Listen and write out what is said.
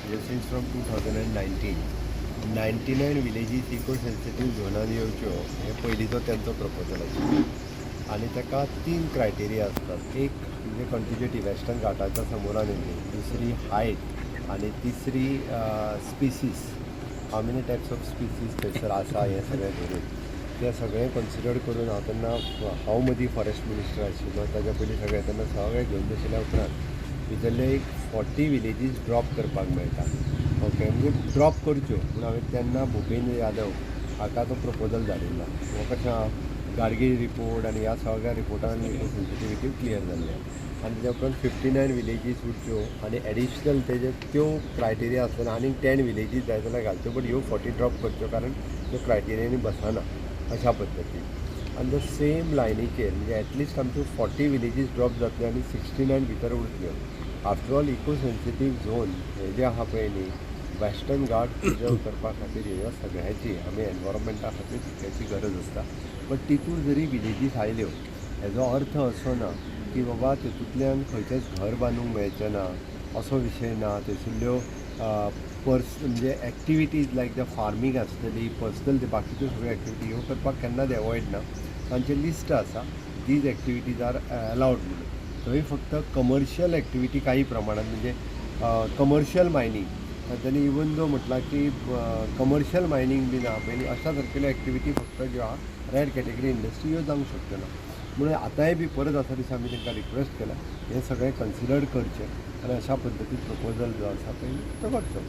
म्हणजे since from 2019 99 villages eco sensitive झोनान येवच्यो हे पयलींचो तेंचो प्रपोजल आशिल्लो. आनी ताका तीन क्रायटेरिया आसतात. एक म्हणजे कंटिन्युटी वेस्टर्न घाटाच्या समोरान येयली, दुसरी हायट आनी तिसरी species, how many types of species थंयसर आसा हें सगळें धरून तें सगळें कन्सिडर करून हांव तेन्ना, हांव मदीं फॉरेस्ट मिनिस्टर आशिल्लो ताच्या पयलीं, सगळें तेन्ना सगळें घेवन बशिल्ल्या उपरांत भितरले एक 40 विलेजीस ड्रॉप करपाक मेळटा, ओके, म्हणजे ड्रॉप करच्यो म्हूण हांवें तेन्ना भुपेंद्र यादव हाका तो प्रपोजल धाडिल्लो. हो कशें आहा, गाडगीळ रिपोर्ट आनी ह्या सगळ्या रिपोर्टान सेन्सिटिविटी क्लियर जाल्ली आनी तेच्या उपरांत 59 विलेजीस उरच्यो आनी एडिशनल तेजे त्यो क्रायटेरिया आसतना आनीक 10 विलेजीस जाय जाल्यार घालच्यो, बट ह्यो 40 ड्रॉप करच्यो कारण त्यो क्रायटेरियांनी बसना अशा पद्दतीन. आनी the same लायनीचेर म्हणजे एटलिस्ट आमच्यो 40 विलेजीस ड्रॉप जातल्यो आनी 69 भितर उरतल्यो. After all, eco sensitive zone हे जे आहा पळय न्ही, वेस्टर्न घाट प्रिजर्व करपा खातीर ह्या सगळ्याची आमी एनवायरमेंटा खातीर तितक्याची गरज आसता. बट तितून जरी विलेजीस आयल्यो हेजो अर्थ असो ना की बाबा तितूंतल्यान खंयचेंच घर बांदूंक मेळचें ना असो विशय ना. थंयसरल्यो पर्स म्हणजे एक्टिविटीज लायक the farming आसतली, पर्सनल बाकीच्यो सगळ्यो एक्टिविटी ह्यो करपाक केन्नाच एवॉयड ना. तांचें लिस्ट आसा, these activities are allowed म्हणून. थंय फक्त कमर्शियल एक्टिविटी काही प्रमाणात, म्हणजे कमर्शियल मायनींग तांणी इवन दो म्हटलां की कमर्शियल मायनींग बी ना पळय न्ही, अशा सारकेल्यो एक्टिविटी फक्त ज्यो आहा रेड कॅटेगरी इंडस्ट्री ह्यो जावंक शकच्यो ना. म्हणून आतांय बी परत आसा दिसा आमी तांकां रिक्वेस्ट केला, हें सगळें कन्सिडर करचें आनी अशा पद्दतीन प्रपोजल जो आसा पळय तो करचो.